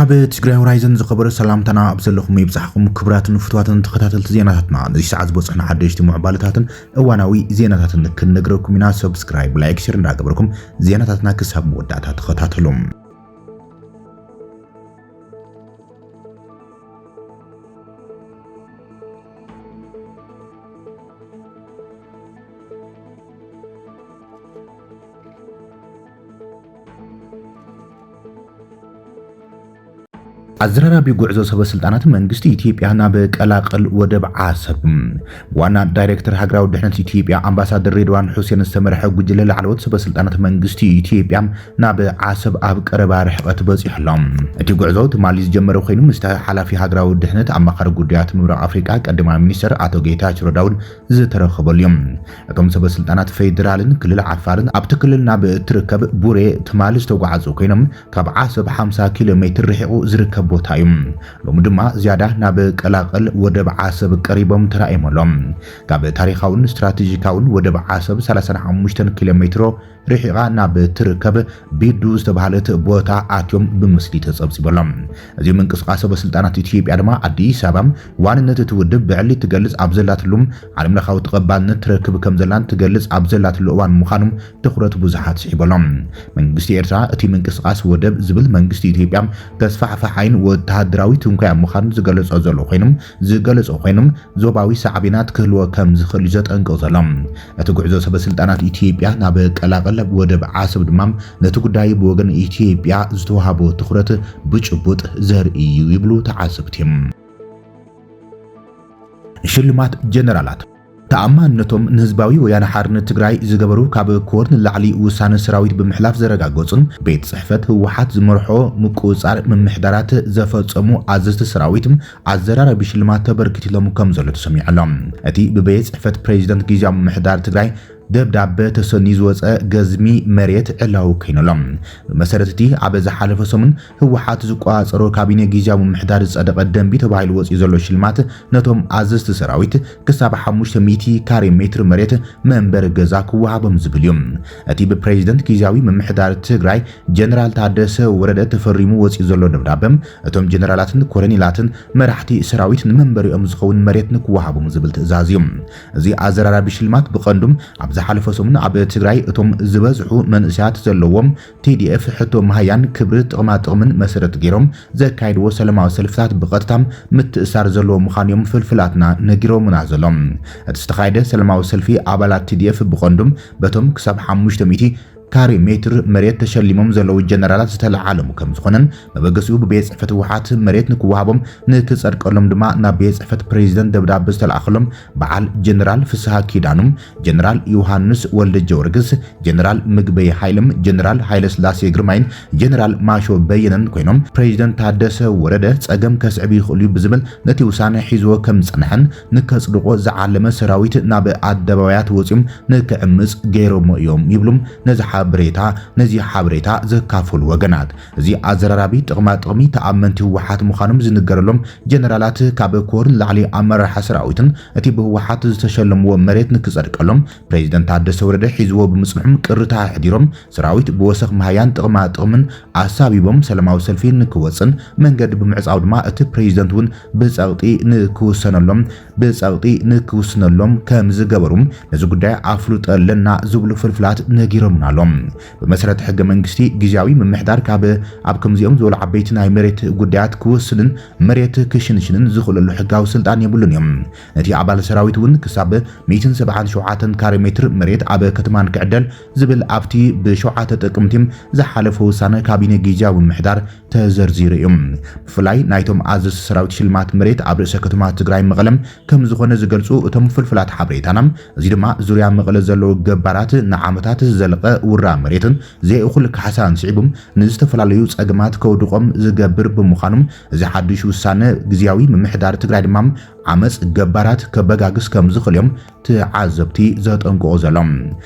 ኣብ ትግራይ ሆራይዘን ዝኸበረ ሰላምታና ኣብ ዘለኹም ይብጻሕኩም። ክቡራትን ፍቱዋትን ተኸታተልቲ ዜናታትና፣ ነዚ ሰዓት ዝበጽሑና ሓደሽቲ ምዕባለታትን እዋናዊ ዜናታትን ክንነግረኩም ኢና። ሰብስክራይብ፣ ላይክ፣ ሸር እንዳገበርኩም ዜናታትና ክሳብ መወዳእታ ተኸታተሉ። ኣዘራራቢ ጉዕዞ ሰበ ስልጣናት መንግስቲ ኢትዮጵያ ናብ ቀላቅል ወደብ ዓሰብ። ብዋና ዳይሬክተር ሃገራዊ ድሕነት ኢትዮጵያ ኣምባሳደር ሬድዋን ሑሴን ዝተመርሐ ጉጅለ ላዕለዎት ሰበ ስልጣናት መንግስቲ ኢትዮጵያ ናብ ዓሰብ ኣብ ቀረባ ርሕቀት በጺሑ ኣሎ። እቲ ጉዕዞ ትማሊ ዝጀመረ ኮይኑ፣ ምስቲ ሓላፊ ሃገራዊ ድሕነት ኣማኻሪ ጉዳያት ምብራቕ ኣፍሪቃ ቀዳማይ ሚኒስተር ኣቶ ጌታቸው ረዳ እውን ዝተረኸበሉ እዮም። እቶም ሰበ ስልጣናት ፌዴራልን ክልል ዓፋርን ኣብቲ ክልል ናብ እትርከብ ቡሬ ትማሊ ዝተጓዓዙ ኮይኖም፣ ካብ ዓሰብ ሓምሳ ኪሎ ሜትር ርሒቑ ዝርከብ ቦታ እዩ። ሎሚ ድማ ዝያዳ ናብ ቀላቅል ወደብ ዓሰብ ቀሪቦም ተራእዮም ኣለዉ። ካብ ታሪኻውን ስትራቴጂካውን ወደብ ዓሰብ ሰላሳን ሓሙሽተን ኪሎ ሜትሮ ርሒቓ ናብ ትርከብ ቢዱ ዝተባህለት ቦታ ኣትዮም ብምስሊ ተጸብጺቦም ኣለዉ። እዚ ምንቅስቃስ ሰበ ስልጣናት ኢትዮጵያ ድማ ኣዲስ ኣበባ ዋንነት እቲ ውድብ ብዕሊ ትገልጽ ኣብ ዘላትሉ፣ ዓለም ለኻዊ ተቐባልነት ትረክብ ከም ዘላን ትገልጽ ኣብ ዘላትሉ እዋን ምዃኑ ትኹረት ብዙሓት ስሒቡ ኣሎ። መንግስቲ ኤርትራ እቲ ምንቅስቃስ ወደብ ዝብል መንግስቲ ኢትዮጵያ ተስፋሕፋሓይን ወተሃደራዊ ትንኮያ ምዃኑ ዝገለጾ ዘሎ ኮይኖም ዝገለጾ ኮይኖም ዞባዊ ሳዕቤናት ክህልዎ ከም ዝኽእል እዩ ዘጠንቅቕ ዘሎ። እቲ ጉዕዞ ሰበ ስልጣናት ኢትዮጵያ ናብ ቀላቅል ወደብ ዓሰብ ድማ ነቲ ጉዳይ ብወገን ኢትዮጵያ ዝተዋህቦ ትኹረት ብጭቡጥ ዘርኢ እዩ ይብሉ ተዓዘብቲ። ሽልማት ጀነራላት። ተኣማንነቶም ንህዝባዊ ወያነ ሓርነት ትግራይ ዝገበሩ፣ ካብ ኮር ንላዕሊ ውሳነ ሰራዊት ብምሕላፍ ዘረጋገጹን ቤት ጽሕፈት ህወሓት ዝመርሖ ምቁጽጻር ምምሕዳራት ዘፈጸሙ ኣዘዝቲ ሰራዊት ኣዘራራቢ ሽልማት ተበርኪትሎም ከም ዘሎ ተሰሚዑ ኣሎ። እቲ ብቤት ጽሕፈት ፕሬዚደንት ግዝያዊ ምምሕዳር ትግራይ ደብዳበ ተሰንዩ ዝወጸ ገዝሚ መሬት ዕላዊ ኮይኑ ኣሎ። ብመሰረት እቲ ኣብ ዝሓለፈ ሰሙን ህወሓት ዝቆጻጸሮ ካቢነ ግዝያዊ ምምሕዳር ዝጸደቐ ደንቢ ተባሂሉ ወጺኡ ዘሎ ሽልማት፣ ነቶም ኣዘዝቲ ሰራዊት ክሳብ ሓሙሽተ ሚእቲ ካሬ ሜትር መሬት መንበሪ ገዛ ክወሃቦም ዝብል እዩ። እቲ ብፕሬዚደንት ግዝያዊ ምምሕዳር ትግራይ ጀነራል ታደሰ ወረደ ተፈሪሙ ወጺኡ ዘሎ ደብዳበ፣ እቶም ጀነራላትን ኮረኔላትን መራሕቲ ሰራዊት ንመንበሪኦም ዝኸውን መሬት ንክወሃቦም ዝብል ትእዛዝ እዩ። እዚ ኣዘራራቢ ሽልማት ብቐንዱ ኣብ ዝሓለፈ ሰሙን ኣብ ትግራይ እቶም ዝበዝሑ መንእሰያት ዘለዎም ቲ ዲ ኤፍ ሕቶ ምሃያን ክብሪ ጥቕማ ጥቕምን መሰረት ገይሮም ዘካየድዎ ሰላማዊ ሰልፍታት ብቐጥታ ምትእሳር ዘለዎ ምዃኑ እዮም ፍልፍላትና ነጊሮምና ዘሎ። እቲ ዝተኻየደ ሰላማዊ ሰልፊ ኣባላት ቲ ዲ ኤፍ ብቐንዱ በቶም ክሳብ ሓሙሽተ ሚእቲ ካሬ ሜትር መሬት ተሸሊሞም ዘለዉ ጀነራላት ዝተለዓለሙ ከም ዝኾነን፣ መበገሲኡ ብቤት ጽሕፈት ህወሓት መሬት ንክወሃቦም ንክጸድቀሎም ድማ ናብ ቤት ጽሕፈት ፕሬዚደንት ደብዳበ ዝተለኣኸሎም በዓል ጀነራል ፍስሃ ኪዳኑ፣ ጀነራል ዮሃንስ ወልደ ጊዮርጊስ፣ ጀነራል ምግበይ ሃይለም፣ ጀነራል ሃይለ ስላሴ ግርማይን ጀነራል ማሾ በየነን ኮይኖም፣ ፕሬዚደንት ታደሰ ወረደ ጸገም ከስዕብ ይኽእል እዩ ብዝብል ነቲ ውሳነ ሒዝዎ ከም ዝጸንሐን ንከጽድቆ ዝዓለመ ሰራዊት ናብ ኣደባባያት ወጺኦም ንክዕምጽ ገይሮሞ እዮም ይብሉ ነዚ ሓበሬታ ነዚ ሓበሬታ ዘካፈሉ ወገናት። እዚ ኣዘራራቢ ጥቕማ ጥቕሚ ተኣመንቲ ህወሓት ምዃኖም ዝንገረሎም ጀነራላት ካብ ኮር ንላዕሊ ኣመራርሓ ሰራዊትን እቲ ብህወሓት ዝተሸለምዎ መሬት ንክጸድቀሎም ፕሬዚደንት ታደሰ ወረደ ሒዝዎ ብምጽንሑም ቅርታ ኣሕዲሮም፣ ሰራዊት ብወሰኽ መሃያን ጥቕማ ጥቕምን ኣሳቢቦም ሰላማዊ ሰልፊ ንክወጽን መንገዲ ብምዕጻው ድማ እቲ ፕሬዚደንት እውን ብጸቕጢ ንክውሰነሎም ብጸቕጢ ንክውስነሎም ከም ዝገበሩ ነዚ ጉዳይ ኣፍልጦ ኣለና ዝብሉ ፍልፍላት ነጊሮምና ኣለዉ። ብመሰረት ሕገ መንግስቲ ግዝያዊ ምምሕዳር ካብ ኣብ ከምዚኦም ዝበሉ ዓበይቲ ናይ መሬት ጉዳያት ክውስንን መሬት ክሽንሽንን ዝኽእለሉ ሕጋዊ ስልጣን የብሉን እዮም። ነቲ ኣባል ሰራዊት እውን ክሳብ ሚእትን ሰብዓን ሸውዓተን ካሬ ሜትር መሬት ኣብ ከተማን ክዕደል ዝብል ኣብቲ ብሸውዓተ ጥቅምቲ ዝሓለፈ ውሳነ ካቢነ ግዝያዊ ምምሕዳር ተዘርዚሩ እዩ። ብፍላይ ናይቶም ኣዘዝቲ ሰራዊት ሽልማት መሬት ኣብ ርእሰ ከተማ ትግራይ መቐለም ከም ዝኾነ ዝገልጹ እቶም ፍልፍላት ሓበሬታና፣ እዚ ድማ ዙርያ መቐለ ዘለዉ ገባራት ንዓመታት ዝዘለቐ ውራ መሬትን ዘይእኹል ካሕሳን ስዒቡ ንዝተፈላለዩ ጸገማት ከውድቖም ዝገብር ብምዃኑ፣ እዚ ሓድሽ ውሳነ ግዝያዊ ምምሕዳር ትግራይ ድማ ዓመጽ ገባራት ከበጋግስ ከም ዝኽእል እዮም ተዓዘብቲ ዘጠንቅቑ ዘለዉ።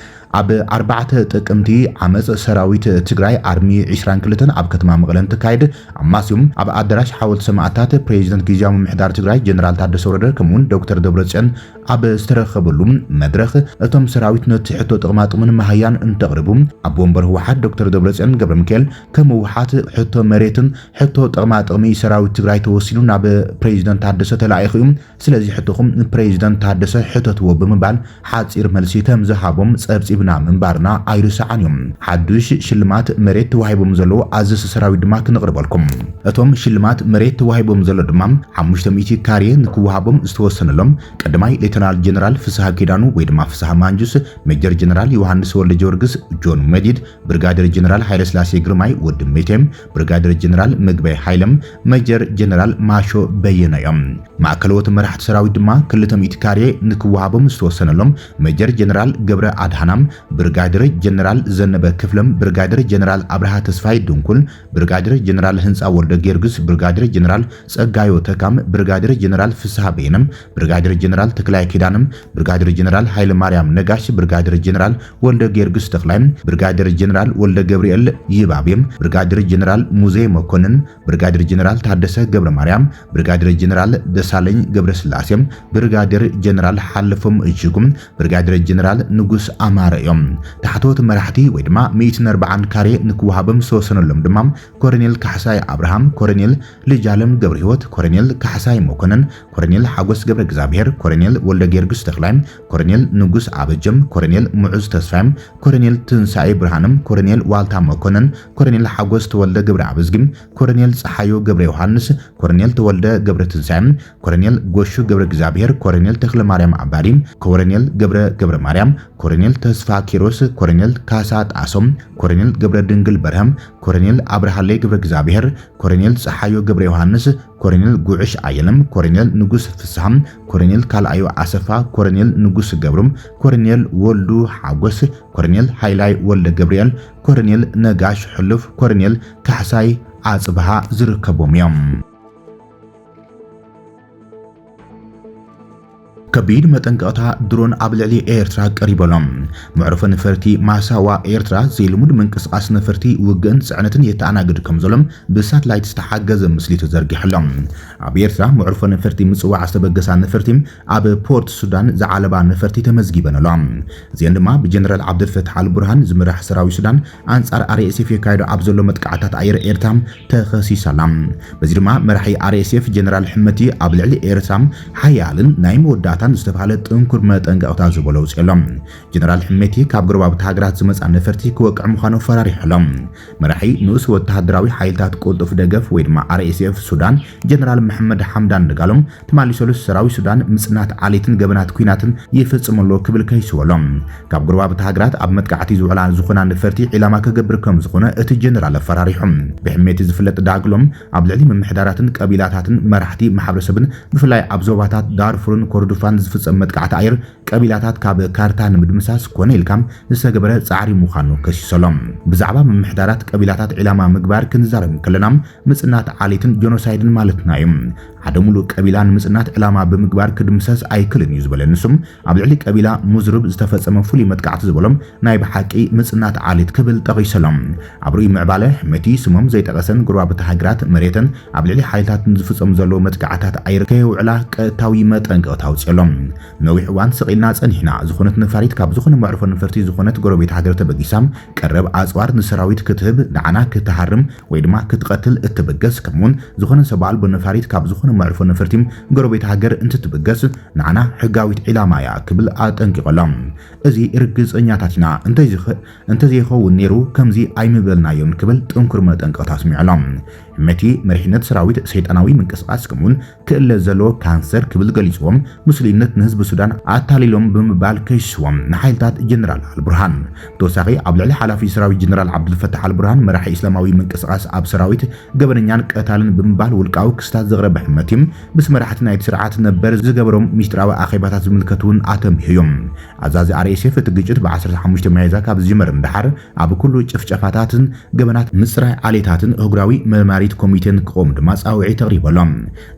ኣብ ኣርባዕተ ጥቅምቲ ዓመፅ ሰራዊት ትግራይ ኣርሚ ዕስራን ክልተን ኣብ ከተማ መቐለ እንትካየድ ኣማስዮም ኣብ ኣዳራሽ ሓወልቲ ሰማእታት ፕሬዚደንት ግዝያዊ ምምሕዳር ትግራይ ጀነራል ታደሰ ወረደ ከምኡውን ዶክተር ደብረፅዮን ኣብ ዝተረኸበሉ መድረኽ እቶም ሰራዊት ነቲ ሕቶ ጥቕማጥቕምን መሃያን እንተቕርቡ ኣቦ ወንበር ህወሓት ዶክተር ደብረፅዮን ገብረ ሚካኤል ከም ህወሓት ሕቶ መሬትን ሕቶ ጥቕማጥቕሚ ሰራዊት ትግራይ ተወሲኑ ናብ ፕሬዚደንት ታደሰ ተላኢኹ እዩ። ስለዚ ሕቶኹም ንፕሬዚደንት ታደሰ ሕተትዎ ብምባል ሓፂር መልሲ ከም ዝሃቦም ፀብፂብና ምንባርና ኣይርሳዓን እዮም። ሓዱሽ ሽልማት መሬት ተዋሂቦም ዘለዉ ኣዘዝቲ ሰራዊት ድማ ክነቕርበልኩም። እቶም ሽልማት መሬት ተዋሂቦም ዘሎ ድማ ሓሙሽተ ሚእቲ ካሬ ንክወሃቦም ዝተወሰነሎም ቀዳማይ ሌተናል ጀነራል ፍስሃ ኪዳኑ ወይ ድማ ፍስሃ ማንጁስ፣ ሜጀር ጀነራል ዮሃንስ ወልደ ጊዮርጊስ ጆን መዲድ፣ ብርጋዴር ጀነራል ሃይለስላሴ ግርማይ ወዲ ሜቴ፣ ብርጋዴር ጀነራል ምግበይ ሃይለም፣ ሜጀር ጀነራል ማሾ በየነ እዮም። ማእከለዎት መራሕቲ ሰራዊት ድማ ክልተ ሚእቲ ካሬ ንክወሃቦም ዝተወሰነሎም ሜጀር ጀነራል ገብረ ኣድሃናም፣ ብርጋዴር ጀነራል ዘነበ ክፍለም፣ ብርጋዴር ጀነራል ኣብርሃ ተስፋይ ድንኩል፣ ብርጋዴር ጀነራል ህንፃ ወልደ ጊዮርጊስ፣ ብርጋዴር ጀነራል ጸጋዮ ተካም፣ ብርጋዴር ጀነራል ፍስሃ በየነም፣ ብርጋዴር ጀነራል ተክላይ ኪዳንም፣ ብርጋዴር ጀነራል ሃይለ ማርያም ነጋሽ፣ ብርጋዴር ጀነራል ወልደ ጊዮርጊስ ተክላይ፣ ብርጋዴር ጀነራል ወልደ ገብርኤል ይባቤም፣ ብርጋዴር ጀነራል ሙዜ መኮንን፣ ብርጋዴር ጀነራል ታደሰ ገብረ ማርያም፣ ብርጋዴር ጀነራል ደሳለኝ ገብረ ስላሴ፣ ብርጋዴር ጀነራል ሓለፎም እጅጉም፣ ብርጋዴር ጀነራል ንጉስ ኣማረ እዮም። ታሕተዎት መራሕቲ ወይ ድማ ሚእትን ኣርባዓን ካሬ ንክወሃቦም ዝተወሰነሎም ድማ ኮረኔል ካሕሳይ ኣብርሃም፣ ኮረኔል ልጃለም ገብረ ህይወት፣ ኮረኔል ካሕሳይ መኮንን፣ ኮረኔል ሓጎስ ገብረ እግዚኣብሔር፣ ኮረኔል ወልደ ጊዮርጊስ ተክላይ፣ ኮረኔል ንጉስ ኣበጀም፣ ኮረኔል ሙዑዝ ተስፋይም፣ ኮረኔል ትንሳኤ ብርሃንም፣ ኮረኔል ዋልታ መኮንን፣ ኮረኔል ሓጎስ ተወልደ ገብረ ኣብዝጊም፣ ኮረኔል ፀሓዮ ገብረ ዮሃንስ፣ ኮረኔል ተወልደ ገብረ ትንሳኤም፣ ኮረኔል ጎሹ ገብረ እግዚኣብሔር፣ ኮረኔል ተክለ ማርያም ኣባዲ፣ ኮረኔል ገብረ ገብረ ማርያም፣ ኮረኔል ተስፋ ኪሮስ፣ ኮረኔል ካሳ ጣሶም፣ ኮረኔል ገብረ ድንግል በርሀም፣ ኮረኔል ኣብርሃለይ ገብረ እግዚኣብሔር፣ ኮረኔል ፀሓዮ ገብረ ዮሃንስ፣ ኮረኔል ጉዕሽ ኣየለም፣ ኮረኔል ንጉስ ፍስሃም፣ ኮረኔል ካልኣዮ ኣሰፋ፣ ኮረኔል ንጉስ ገብሩም፣ ኮረኔል ወልዱ ሓጎስ፣ ኮረኔል ሃይላይ ወልደ ገብርኤል፣ ኮረኔል ነጋሽ ሕሉፍ፣ ኮረኔል ካሕሳይ ኣጽብሃ ዝርከቦም እዮም። ከቢድ መጠንቀቕታ ድሮን ኣብ ልዕሊ ኤርትራ ቀሪቡ ኣሎ። መዕርፎ ነፈርቲ ማሳዋ ኤርትራ ዘይልሙድ ምንቅስቓስ ነፈርቲ ውግእን ጽዕነትን የተኣናግድ ከም ዘሎ ብሳትላይት ዝተሓገዘ ምስሊ ተዘርጊሑ ኣሎ። ኣብ ኤርትራ መዕርፎ ነፈርቲ ምጽዋዕ ዝተበገሳ ነፈርቲ ኣብ ፖርት ሱዳን ዝዓለባ ነፈርቲ ተመዝጊበን ኣሎ። እዚአን ድማ ብጀነራል ዓብደልፈታሕ ኣልቡርሃን ዝምራሕ ሰራዊት ሱዳን ኣንጻር ኣር ኤስ ኤፍ የካይዶ ኣብ ዘሎ መጥቃዕታት ኣየር ኤርትራ ተኸሲሳ ኣላ። በዚ ድማ መራሒ ኣር ኤስ ኤፍ ጀነራል ሕመቲ ኣብ ልዕሊ ኤርትራ ሓያልን ናይ መወዳእታን ዝተባህለ ጥንኩር መጠንቀቕታ ዝበሎ ኣውጺኡ ኣሎ። ጀነራል ሕመቲ ካብ ጎረባብቲ ሃገራት ዝመጻ ነፈርቲ ክወቅዕ ምዃኑ ፈራሪሑ ኣሎ። መራሒ ንኡስ ወተሃደራዊ ሓይልታት ቅልጡፍ ደገፍ ወይ ድማ ኣር ኤስ ኤፍ ሱዳን ጀነራል መሐመድ ሓምዳን ደጋሎም ትማሊ ሰሉስ ሰራዊት ሱዳን ምጽናት ዓሌትን ገበናት ኲናትን ይፍጽም ኣሎ ክብል ከይስዎ ኣሎ። ካብ ጎረባብቲ ሃገራት ኣብ መጥቃዕቲ ዝውዕላ ዝኾና ነፈርቲ ዒላማ ክገብር ከም ዝኾነ እቲ ጀነራል ኣፈራሪሑ። ብሕሜቲ ዝፍለጥ ዳግሎም ኣብ ልዕሊ ምምሕዳራትን ቀቢላታትን መራሕቲ ማሕበረሰብን ብፍላይ ኣብ ዞባታት ዳርፉርን ኮርዱፋን ዝፍጸም መጥቃዕቲ ኣየር ቀቢላታት ካብ ካርታ ንምድምሳስ ኮነ ኢልካ ዝተገበረ ጻዕሪ ምዃኑ ከሲሱ ኣሎ። ብዛዕባ ምምሕዳራት ቀቢላታት ዒላማ ምግባር ክንዛረብ እንከለና ምጽናት ዓሌትን ጆኖሳይድን ማለትና እዩ። ሓደ ሙሉእ ቀቢላ ንምጽናት ዕላማ ብምግባር ክድምሰስ ኣይክልን እዩ ዝበለ ንሱ፣ ኣብ ልዕሊ ቀቢላ ሙዝሩብ ዝተፈጸመ ፍሉይ መጥቃዕቲ ዝበሎም ናይ ብሓቂ ምጽናት ዓሌት ክብል ጠቒሱ ኣሎ። ኣብ ርእዩ ምዕባለ ሕመቲ ስሞም ዘይጠቐሰን ጎረባብቲ ሃገራት መሬተን ኣብ ልዕሊ ሓይልታት ንዝፍጸሙ ዘለዉ መጥቃዕታት ኣየር ከየውዕላ ቀጥታዊ መጠንቀቕታ ኣውጺኡ ኣሎ። ነዊሕ እዋን ስቕ ኢልና ጸኒሕና። ዝኾነት ነፋሪት ካብ ዝኾነ መዕርፎ ነፈርቲ ዝኾነት ጎረቤት ሃገር ተበጊሳ ቀረብ ኣጽዋር ንሰራዊት ክትህብ፣ ንዓና ክትሃርም ወይ ድማ ክትቐትል እትብገስ፣ ከምኡውን ዝኾነ ሰብ ኣልቦ ነፋሪት ካብ ዝኾነ መዕርፎ ነፈርቲ ጎረቤት ሃገር እንትትብገስ፣ ንዓና ሕጋዊት ዒላማ እያ ክብል ኣጠንቂቑ ኣሎ። እዚ ርግጸኛታት ኢና፣ እንተይዝኸ-፣ እንተዘይኸውን ነይሩ ከምዚ ኣይምበልናዮን ክብል ጥንኩር መጠንቀቕታ ኣስሚዑ ኣሎ። ሕመቲ መሪሕነት ሰራዊት ሰይጣናዊ ምንቅስቓስ ከምኡውን ክእለ ዘለዎ ካንሰር ክብል ገሊጽዎም፣ ምስሉይነት ንህዝቢ ሱዳን ኣታሊሎም ብምባል ከይስዎም ንሓይልታት ጀነራል ኣልቡርሃን። ብተወሳኺ ኣብ ልዕሊ ሓላፊ ሰራዊት ጀነራል ዓብዱልፈታሕ ኣልቡርሃን መራሒ እስላማዊ ምንቅስቓስ ኣብ ሰራዊት ገበነኛን ቀታልን ብምባል ውልቃዊ ክስታት ዘቕረበ ሕመቲ ምስ መራሕቲ ናይቲ ስርዓት ነበር ዝገበሮም ሚስጥራዊ ኣኼባታት ዝምልከት እውን ኣተንቢሁ እዩ። ኣዛዚ ኣር ኤስ ኤፍ እቲ ግጭት ብ ዓሰርተ ሓሙሽተ ሚያዝያ ካብ ዝጅመር ንደሓር ኣብ ኩሉ ጭፍጨፋታትን ገበናት ምጽራይ ዓሌታትን ኣህጉራዊ መርማሪት ኮሚቴን ክቖም ድማ ጻውዒት ኣቕሪቡ ኣሎ።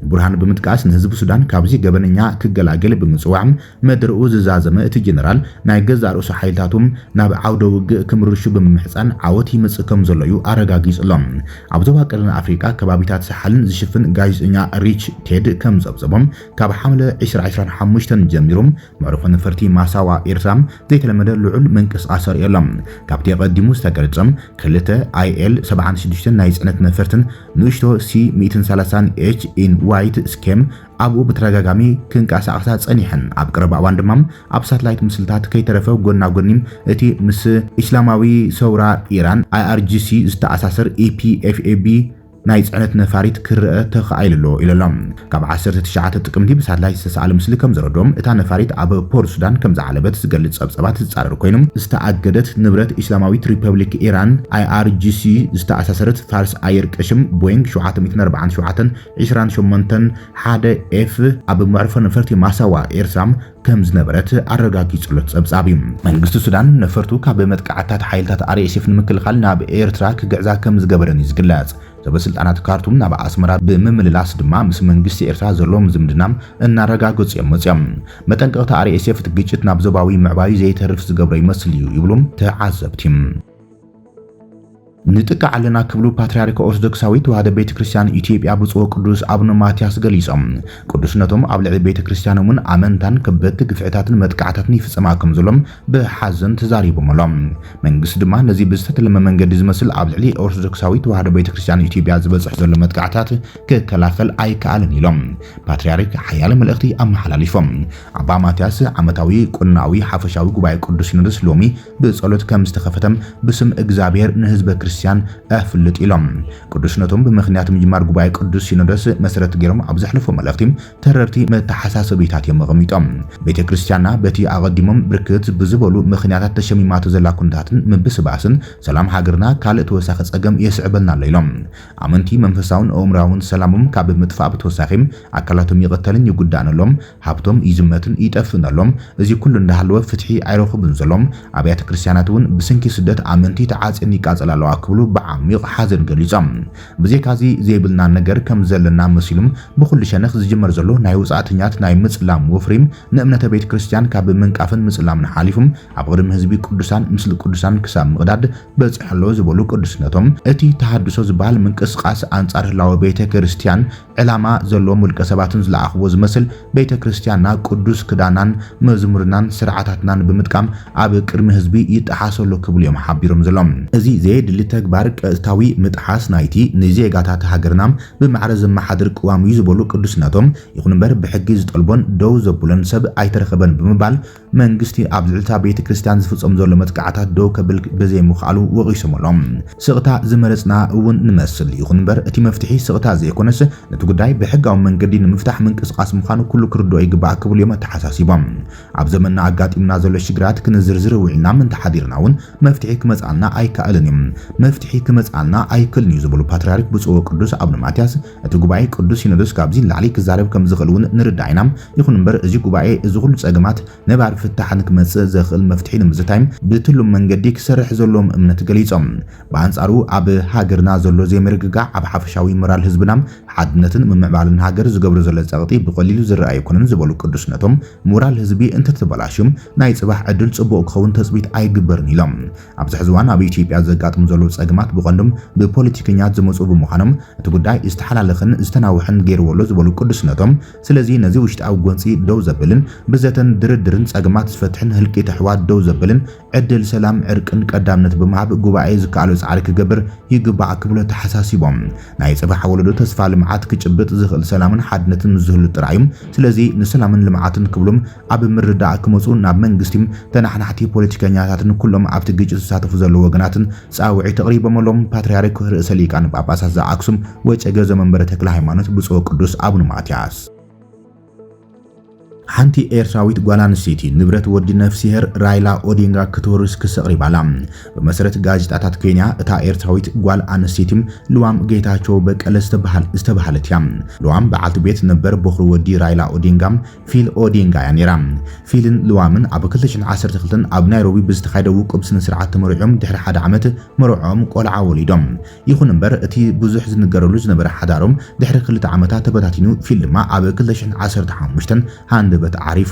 ንቡርሃን ብምጥቃስ ንህዝቢ ሱዳን ካብዚ ገበነኛ ክገላገል ገለ ብምጽዋዕ መደረኡ ዝዛዘመ እቲ ጀነራል፣ ናይ ገዛእ ርእሱ ሓይልታቱ ናብ ዓውደ ውግእ ክምርሹ ብምምሕጻን ዓወት ይመጽእ ከም ዘሎ እዩ ኣረጋጊጹ ኣሎ። ኣብ ዞባ ቀርኒ ኣፍሪቃ ከባቢታት ሰሓልን ዝሽፍን ጋዜጠኛ ሪች ቴድ ከም ዘብዘቦም፣ ካብ ሓምለ ዕስራ ዕስራን ሓሙሽተን ጀሚሩ መዕርፎ ነፈርቲ ማሳዋ ኤርትራ ዘይተለመደ ልዑል ምንቅስቓስ ኣርእዮ ኣሎ። ካብቲ ኣቐዲሙ ዝተገልጸ ክልተ ኣይ ኤል ሰብዓን ሽዱሽተን ናይ ጽዕነት ነፈርትን ንእሽቶ ሲ ሚእትን ሰላሳን ኤች ኢን ዋይት ስኬም ኣብኡ ብተደጋጋሚ ክንቀሳቐሳ ጸኒሐን፣ ኣብ ቀረባ እዋን ድማ ኣብ ሳትላይት ምስልታት ከይተረፈ ጎና ጎኒ እቲ ምስ ኢስላማዊ ሰውራ ኢራን፣ ኣይ ኣር ጂ ሲ፣ ዝተኣሳሰር ኢ ፒ ኤፍ ኤ ቢ ናይ ጽዕነት ነፋሪት ክረአ ተኻኢሉ ኣሎ ኢሉ ኣሎ። ካብ ዓሰርተ ትሽዓተ ጥቅምቲ ብሳትላይት ዝተሰኣለ ምስሊ ከም ዘረድኦም፣ እታ ነፋሪት ኣብ ፖርት ሱዳን ከም ዝዓለበት ዝገልጽ ጸብጻባት ዝጻረር ኮይኑ፣ ዝተኣገደት ንብረት ኢስላማዊት ሪፐብሊክ ኢራን፣ ኣይ ኣር ጂ ሲ፣ ዝተኣሳሰረት ፋርስ ኣየር ቅሽም ቦይንግ ሸውዓተ ሚእትን ኣርባዓን ሸውዓተን ዕስራን ሸሞንተን ሓደ ኤፍ ኣብ መዕርፎ ነፈርቲ ማሳዋ ኤርትራ ከም ዝነበረት ኣረጋጊጹ ኣሎ ጸብጻብ እዩ። መንግስቲ ሱዳን ነፈርቱ ካብ መጥቃዕትታት ሓይልታት ኣር ኤስ ኤፍ ንምክልኻል ናብ ኤርትራ ክግዕዛ ከም ዝገበረን እዩ ዝግለጽ። ሰበስልጣናት ካርቱም ናብ ኣስመራ ብምምልላስ ድማ ምስ መንግስቲ ኤርትራ ዘለዎም ዝምድና እናረጋገጹ እዮም መጺኦም። መጠንቀቕታ ኣር ኤስ ኤፍ እቲ ግጭት ናብ ዞባዊ ምዕባዩ ዘይተርፍ ዝገብሮ ይመስል እዩ ይብሉ ተዓዘብቲ። ንጥቃዕ ኣለና ክብሉ ፓትርያርክ ኦርቶዶክሳዊት ተዋህዶ ቤተ ክርስቲያን ኢትዮጵያ ብፁዕ ወቅዱስ ኣቡነ ማትያስ ገሊጾም። ቅዱስነቶም ኣብ ልዕሊ ቤተ ክርስቲያን እውን ኣመንታን ከበድቲ ግፍዕታትን መጥቃዕታትን ይፍጸማ ከም ዘሎም ብሓዘን ተዛሪቦም ኣለዉ። መንግስቲ ድማ ነዚ ብዝተተለመ መንገዲ ዝመስል ኣብ ልዕሊ ኦርቶዶክሳዊት ተዋህዶ ቤተ ክርስቲያን ኢትዮጵያ ዝበጽሕ ዘሎ መጥቃዕታት ክከላኸል ኣይከኣልን ኢሎም። ፓትርያርክ ሓያለ መልእኽቲ ኣመሓላሊፎም። ኣባ ማትያስ ዓመታዊ ቁናዊ ሓፈሻዊ ጉባኤ ቅዱስ ሲኖዶስ ሎሚ ብጸሎት ከም ዝተኸፈተ ብስም እግዚኣብሔር ንህዝበ ክርስቲያን ኣፍልጥ ኢሎም። ቅዱስነቶም ብምኽንያት ምጅማር ጉባኤ ቅዱስ ሲኖዶስ መሰረት ገይሮም ኣብ ዘሕለፎ መልእኽቲ ተረርቲ መተሓሳሰቢታት እዮም ኣቐሚጦም። ቤተ ክርስቲያንና በቲ ኣቐዲሞም ብርክት ብዝበሉ ምኽንያታት ተሸሚማቶ ዘላ ኩነታትን ምብስባስን ሰላም ሃገርና ካልእ ተወሳኺ ጸገም የስዕበልና ኣሎ ኢሎም። ኣመንቲ መንፈሳውን ኣእምራውን ሰላሞም ካብ ምጥፋእ ብተወሳኺ ኣካላቶም ይቕተልን ይጉዳእን ኣሎም፣ ሃብቶም ይዝመትን ይጠፍእን ኣሎም። እዚ ኩሉ እንዳሃለወ ፍትሒ ኣይረኽቡን ዘሎም። ኣብያተ ክርስቲያናት እውን ብሰንኪ ስደት ኣመንቲ ተዓጽየን ይቃጸላ ኣለዋ ክብሉ ብዓሚቕ ሓዘን ገሊጾም። ብዘይካዚ ዘይብልና ነገር ከም ዘለና መሲሉም ብኹሉ ሸነኽ ዝጅመር ዘሎ ናይ ወጻእተኛት ናይ ምጽላም ወፍሪ ንእምነተ ቤተ ክርስቲያን ካብ ምንቃፍን ምጽላምን ሓሊፉም ኣብ ቅድሚ ህዝቢ ቅዱሳን ምስሊ ቅዱሳን ክሳብ ምቕዳድ በጺሑ ኣሎ ዝበሉ ቅዱስነቶም፣ እቲ ተሃድሶ ዝበሃል ምንቅስቃስ ኣንጻር ህላወ ቤተ ክርስቲያን ዕላማ ዘለዎም ውልቀ ሰባትን ዝለኣኽዎ ዝመስል ቤተ ክርስቲያንና ቅዱስ ክዳናን መዝሙርናን ስርዓታትናን ብምጥቃም ኣብ ቅድሚ ህዝቢ ይጠሓሶ ኣሎ ክብሉ እዮም ሓቢሮም ዘሎም። እዚ ዘየድሊ ተግባር ቀጥታዊ ምጥሓስ ናይቲ ንዜጋታት ሃገርና ብማዕረ ዘመሓድር ቅዋም እዩ ዝበሉ ቅዱስነቶም፣ ይኹን እምበር ብሕጊ ዝጠልቦን ደው ዘብሎን ሰብ ኣይተረኸበን ብምባል መንግስቲ ኣብ ልዕሊ እታ ቤተ ክርስቲያን ዝፍጸም ዘሎ መጥቃዕታት ደው ከብል ብዘይምኽኣሉ ወቒሶም ኣለዉ። ስቕታ ዝመረጽና እውን ንመስል፣ ይኹን እምበር እቲ መፍትሒ ስቕታ ዘይኮነስ ነቲ ጉዳይ ብሕጋዊ መንገዲ ንምፍታሕ ምንቅስቓስ ምዃኑ ኩሉ ክርድኦ ይግባእ ክብሉ እዮም ኣተሓሳሲቦም። ኣብ ዘመንና ኣጋጢምና ዘሎ ሽግራት ክንዝርዝር ውዒልና እንተሓዲርና እውን መፍትሒ ክመጽኣልና ኣይከኣልን እዩ። መፍትሒ ክመጽኣልና ኣይክእልን እዩ ዝበሉ ፓትርያርክ ብፁዕ ወቅዱስ ኣቡነ ማትያስ እቲ ጉባኤ ቅዱስ ሲኖዶስ ካብዚ ንላዕሊ ክዛረብ ከም ዝኽእል እውን ንርዳእ ኢና። ይኹን እምበር እዚ ጉባኤ እዚ ኩሉ ጸገማት ነባሪ ፍታሕ ንክመጽእ ዘኽእል መፍትሒ ንምዝታይ ብትሉም መንገዲ ክሰርሕ ዘለዎም እምነት ገሊጾም። ብኣንጻሩ ኣብ ሃገርና ዘሎ ዘይምርግጋዕ ኣብ ሓፈሻዊ ሞራል ህዝብና ሓድነትን ምምዕባልን ሃገር ዝገብሮ ዘሎ ጸቕጢ ብቐሊሉ ዝረኣ ኣይኮነን ዝበሉ ቅዱስነቶም፣ ሞራል ህዝቢ እንተተበላሽዩ ናይ ጽባሕ ዕድል ጽቡቕ ክኸውን ተጽቢት ኣይግበርን ኢሎም። ኣብዚ ሕዚ እዋን ኣብ ኢትዮጵያ ዘጋጥሙ ዘለዉ ጸገማት ብቐንዶም ብፖለቲከኛት ዝመጹ ብምዃኖም እቲ ጉዳይ ዝተሓላለኸን ዝተናውሐን ገይርዎ ኣሎ ዝበሉ ቅዱስነቶም፣ ስለዚ ነዚ ውሽጣዊ ጎንጺ ደው ዘብልን ብዘተን ድርድርን ጸገማት ዝፈትሕን ህልቂት ኣሕዋት ደው ዘብልን ዕድል ሰላም ዕርቅን ቀዳምነት ብምሃብ ጉባኤ ዝከኣሎ ጻዕሪ ክገብር ይግባእ ክብሉ ተሓሳሲቦም። ናይ ጽባሕ ወለዶ ተስፋ ልምዓት ክጭብጥ ዝኽእል ሰላምን ሓድነትን ምስ ዝህሉ ጥራይ እዩ። ስለዚ ንሰላምን ልምዓትን ክብሎም ኣብ ምርዳእ ክመጹ ናብ መንግስቲ፣ ተናሓናሕቲ ፖለቲከኛታትን ኩሎም ኣብቲ ግጭት ዝሳተፉ ዘለዉ ወገናትን ጻውዒት ኣቕሪቦም ኣለዉ። ፓትርያርክ ርእሰ ሊቃነ ጳጳሳት ዘኣክሱም ወጨገ ዘመንበረ ተክለ ሃይማኖት ብፁዕ ቅዱስ ኣቡነ ማትያስ። ሓንቲ ኤርትራዊት ጓል ኣንስተይቲ ንብረት ወዲ ነፍስሄር ራይላ ኦዲንጋ ክትወርስ ክሲ ኣቕሪባ ኣላ። ብመሰረት ጋዜጣታት ኬንያ፣ እታ ኤርትራዊት ጓል ኣንስተይቲ ልዋም ጌታቸው በቀለ ዝተበሃል-፣ ዝተበሃለት እያ። ልዋም በዓልቲ ቤት ነበር በኹሪ ወዲ ራይላ ኦዲንጋ ፊል ኦዲንጋ እያ ነይራ። ፊልን ልዋምን ኣብ ክልተ ሽሕን ዓሰርተ ክልተን ኣብ ናይሮቢ ብዝተኻየደ ውቁብ ስነ ስርዓት ተመሪዖም ድሕሪ ሓደ ዓመት መርዖም ቆልዓ ወሊዶም። ይኹን እምበር እቲ ብዙሕ ዝንገረሉ ዝነበረ ሓዳሮም ድሕሪ ክልተ ዓመታት ተበታቲኑ፣ ፊል ድማ ኣብ ክልተ ሽሕን ዓሰርተ ሓሙሽተን ሃንደበት በት ዓሪፉ።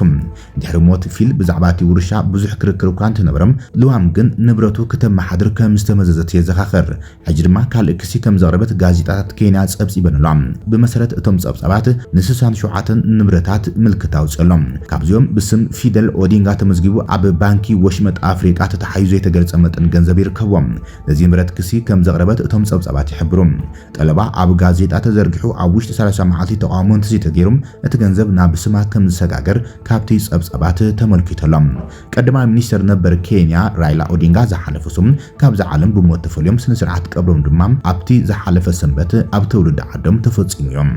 ድሕሪ ሞት ፊል ብዛዕባ እቲ ውርሻ ብዙሕ ክርክር እኳ እንተነበረ፣ ልዋም ግን ንብረቱ ክተመሓድር ከም ዝተመዘዘት የዘኻኽር። ሕጂ ድማ ካልእ ክሲ ከም ዘቕረበት ጋዜጣታት ኬንያ ጸብጺበን ኣለዋ። ብመሰረት እቶም ጸብጻባት፣ ን67 ንብረታት ምልክት ኣውጺኡ ኣሎ። ካብዚኦም ብስም ፊደል ኦዲንጋ ተመዝጊቡ ኣብ ባንኪ ወሽመጥ ኣፍሪቃ ተታሓሒዙ ዘይተገልጸ መጠን ገንዘብ ይርከብዎም። ነዚ ንብረት ክሲ ከም ዘቕረበት እቶም ጸብጻባት ይሕብሩ። ጠለባ ኣብ ጋዜጣ ተዘርጊሑ ኣብ ውሽጢ ሰላሳ መዓልቲ ተቓውሞ እንተዘይተገይሩ፣ እቲ ገንዘብ ናብ ስማ ከም ዝሰጋገር ካብቲ ጸብጻባት ተመልኪቱ ኣሎ። ቀዳማይ ሚኒስተር ነበር ኬንያ ራይላ ኦዲንጋ ዝሓለፈ ሰሙን ካብዛ ዓለም ብሞት ተፈልዮም፣ ስነ ስርዓት ቀብሮም ድማ ኣብቲ ዝሓለፈ ሰንበት ኣብ ትውልዲ ዓዶም ተፈጺሙ እዮም።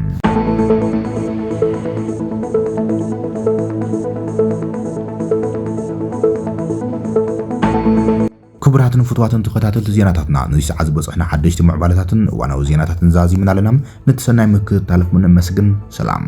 ክቡራትን ፍቱዋትን ተኸታተልቲ ዜናታትና፣ ነዚ ሰዓት ዝበጽሑና ሓደሽቲ ምዕባለታትን እዋናዊ ዜናታትን ዛዚምና ኣለና። ነቲ ሰናይ ምክትታልኩም ነመስግን። ሰላም።